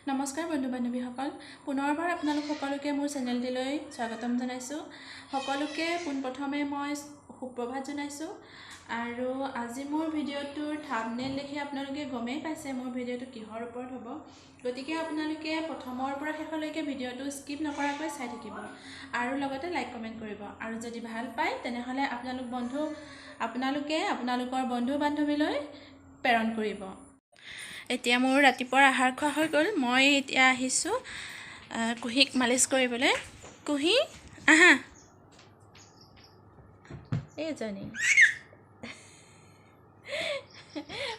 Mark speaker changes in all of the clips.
Speaker 1: নমস্কাৰ বন্ধু বান্ধৱীসকল, পুনৰবাৰ আপোনালোক সকলোকে মোৰ চেনেলটিলৈ স্বাগতম জনাইছোঁ। সকলোকে পোনপ্ৰথমে মই সুপ্ৰভাত জনাইছোঁ। আৰু আজি মোৰ ভিডিঅ'টোৰ থাম্বনেইল দেখি আপোনালোকে গমেই পাইছে মোৰ ভিডিঅ'টো কিহৰ ওপৰত হ'ব। গতিকে আপোনালোকে প্ৰথমৰ পৰা শেষলৈকে ভিডিঅ'টো স্কিপ নকৰাকৈ চাই থাকিব আৰু লগতে লাইক কমেণ্ট কৰিব। আৰু যদি ভাল পায় তেনেহ'লে আপোনালোকে আপোনালোকৰ বন্ধু বান্ধৱীলৈ প্ৰেৰণ কৰিব। এতিয়া মোৰ ৰাতিপুৱাৰ আহাৰ খোৱা হৈ গ'ল। মই এতিয়া আহিছোঁ কুহিক মালিচ কৰিবলৈ। কুহি আহা, এইজনী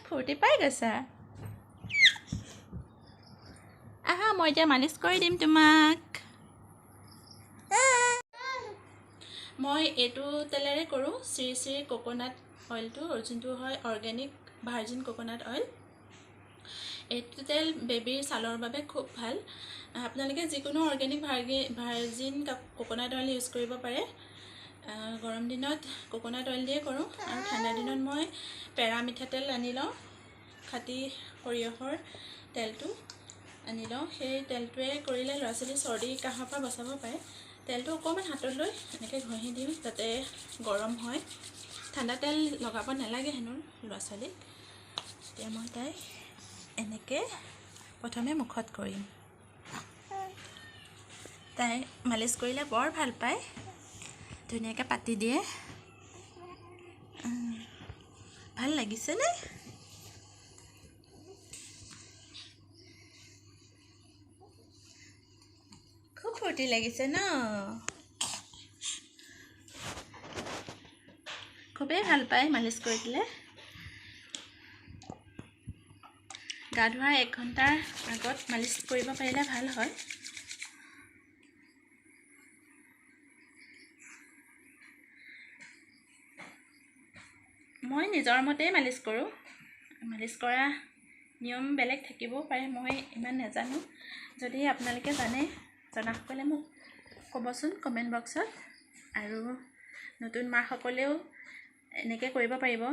Speaker 1: ফূৰ্তি পাই গৈছা। আহা, মই এতিয়া মালিচ কৰি দিম তোমাক। মই এইটো তেলেৰে কৰোঁ, শ্ৰী শ্ৰী কোকোনাট অইলটো, যোনটো হয় অৰ্গেনিক ভাৰ্জিন কোকোনাট অইল। এইটো তেল বেবীৰ ছালৰ বাবে খুব ভাল। আপোনালোকে যিকোনো organic virgin coconut oil use কৰিব পাৰে। গৰম দিনত কোকোনাট অইল দিয়ে কৰোঁ আৰু ঠাণ্ডা দিনত মই পেৰা মিঠাতেল আনি লওঁ, খাটি সৰিয়হৰ তেলটো আনি লওঁ। সেই তেলটোৱে কৰিলে ল'ৰা ছোৱালী চৰ্দি কাহৰ পৰা বচাব পাৰে। তেলটো অকণমান হাতত লৈ এনেকৈ ঘঁহি দিওঁ যাতে গৰম হয়। ঠাণ্ডা তেল লগাব নালাগে হেনো ল'ৰা ছোৱালীক। এতিয়া মই তাই এনেকৈ প্ৰথমে মুখত কৰিম। তাই মালিচ কৰিলে বৰ ভাল পায়, ধুনীয়াকৈ পাতি দিয়ে। ভাল লাগিছেনে? খুব ফূৰ্তি লাগিছে ন? খুবেই ভাল পায় মালিচ কৰি দিলে। গা ধোৱাৰ 1 ঘণ্টাৰ আগত মালিচ কৰিব পাৰিলে ভাল হয়। মই নিজৰ মতেই মালিচ কৰোঁ। মালিচ কৰা নিয়ম বেলেগ থাকিবও পাৰে, মই ইমান নাজানো। যদি আপোনালোকে জানে, জনাসকলে মোক ক'বচোন কমেণ্ট বক্সত। আৰু নতুন মাসকলেও এনেকৈ কৰিব পাৰিব।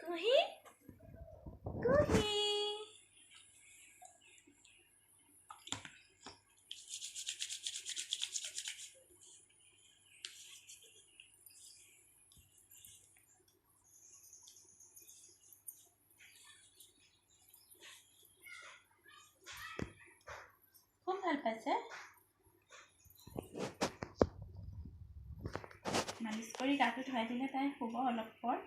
Speaker 1: কুহি কুহি, খুব ভাল পাইছে। মালিচ কৰি গাটো ধুৱাই দিলে তাই শুব অলপ পৰ।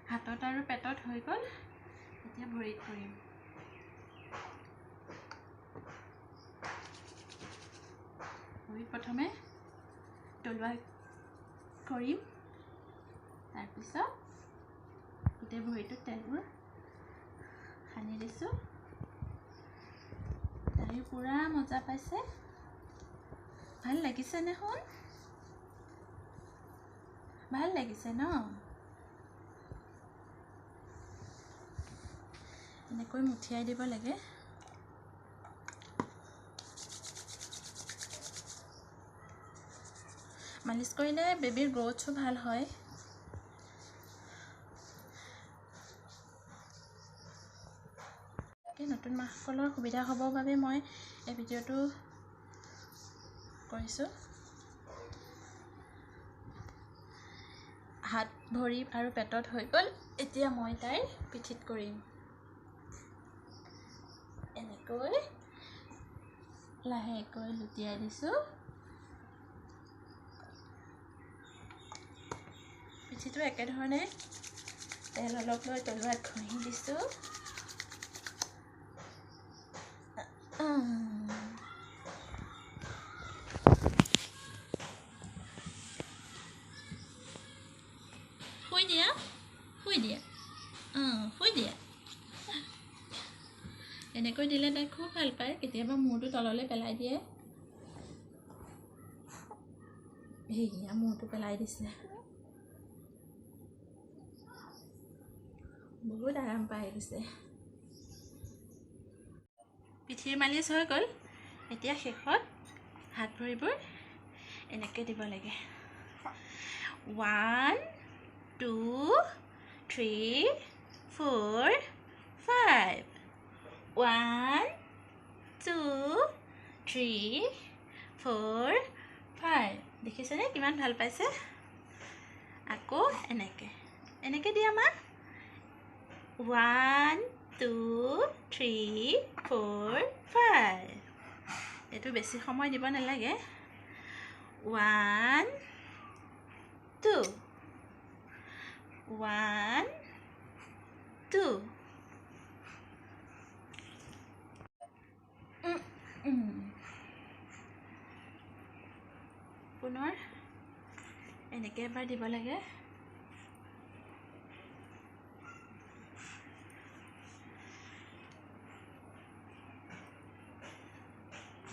Speaker 1: হাতত আৰু পেটত হৈ গ'ল, এতিয়া ভৰিত কৰিম। ভৰিত প্ৰথমে তলুৱা কৰিম, তাৰপিছত গোটেই ভৰিটোত তেলবোৰ সানি দিছোঁ। তাইও পূৰা মজা পাইছে। ভাল লাগিছেনে সোণ? ভাল লাগিছে ন? এনেকৈ মুঠিয়াই দিব লাগে। মালিচ কৰিলে বেবীৰ গ্ৰ'থো ভাল হয়। নতুন মাসকলৰ সুবিধা হ'বৰ বাবে মই এই ভিডিঅ'টো কৰিছোঁ। হাত ভৰি আৰু পেটত হৈ গ'ল, এতিয়া মই তাইৰ পিঠিত কৰিম। এনেকৈ লাহেকৈ লুটিয়াই দিছোঁ। পিঠিটো একেধৰণে তেল অলপ লৈ তলুৱাত ঘঁহি দিছোঁ। শুই দিয়া, শুই দিয়া, অঁ শুই দিয়া। এনেকৈ দিলে তাই খুব ভাল পায়। কেতিয়াবা মূৰটো তললৈ পেলাই দিয়ে। এইয়া মূৰটো পেলাই দিছে, বহুত আৰাম পাই গৈছে। পিঠিৰ মালিচ হৈ গ'ল। এতিয়া শেষত হাত ভৰিবোৰ এনেকৈ দিব লাগে। 1 2 3 4 5, 1 2 3 4 5। দেখিছেনে কিমান ভাল পাইছে? আকৌ এনেকৈ এনেকৈ দিয়া মা। 1 2 3 4 5। এইটো বেছি সময় দিব নালাগে। 1 2 1 2। পুনৰ এনেকৈ এবাৰ দিব লাগে।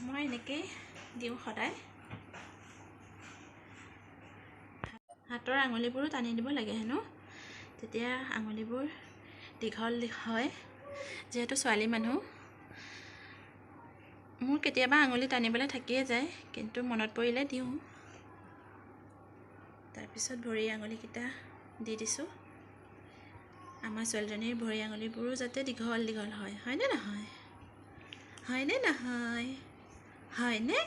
Speaker 1: মই এনেকেই দিওঁ সদায়। হাতৰ আঙুলিবোৰো টানি দিব লাগে হেনো, তেতিয়া আঙুলিবোৰ দীঘল হয়। যিহেতু ছোৱালী মানুহ, মোৰ কেতিয়াবা আঙুলি টানিবলৈ থাকিয়ে যায়, কিন্তু মনত পৰিলে দিওঁ। তাৰপিছত ভৰি আঙুলিকেইটা দি দিছোঁ। আমাৰ ছোৱালীজনীৰ ভৰি আঙুলিবোৰো যাতে দীঘল দীঘল হয়, হয়নে নহয়? হয়নে নহয়? হয়নে?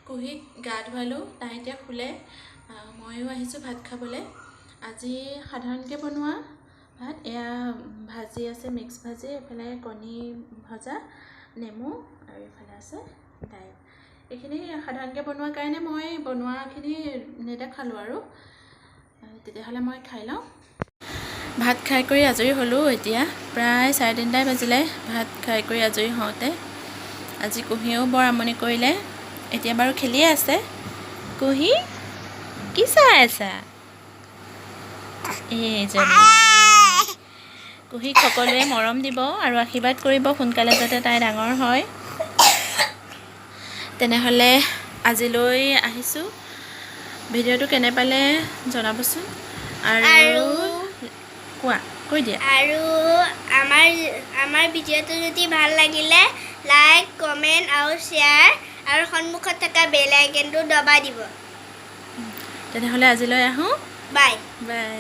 Speaker 1: কুহিক গা ধুৱালোঁ, তাই এতিয়া শুলে। ময়ো আহিছোঁ ভাত খাবলৈ। আজি সাধাৰণকৈ বনোৱা ভাত, এয়া ভাজি আছে, মিক্স ভাজি, এইফালে কণী ভজা, নেমু, আৰু এইফালে আছে দাইল। এইখিনি সাধাৰণকৈ বনোৱাৰ কাৰণে মই বনোৱাখিনি নেদেখালোঁ আৰু। তেতিয়াহ'লে মই খাই লওঁ। ভাত খাই কৰি আজৰি হ'লোঁ। এতিয়া প্ৰায় 3:30 বাজিলে ভাত খাই কৰি আজৰি হওঁতে। আজি কুহিয়েও বৰ আমনি কৰিলে, এতিয়া বাৰু খেলিয়ে আছে। কুহি কি চাই আছা? এইজনী কুহিক সকলোৱে মৰম দিব আৰু আশীৰ্বাদ কৰিব সোনকালে যাতে তাই ডাঙৰ হয়। তেনেহ'লে আজিলৈ আহিছোঁ। ভিডিঅ'টো কেনে পালে জনাবচোন। আৰু কোৱা, কৈ দিয়া।
Speaker 2: আৰু আমাৰ ভিডিঅ'টো যদি ভাল লাগিলে লাইক, কমেণ্ট আৰু শ্বেয়াৰ, আৰু সন্মুখত থকা বেল আইকনটো দবাই দিব।
Speaker 1: তেনেহ'লে আজিলৈ আহোঁ।
Speaker 2: Bye
Speaker 1: bye.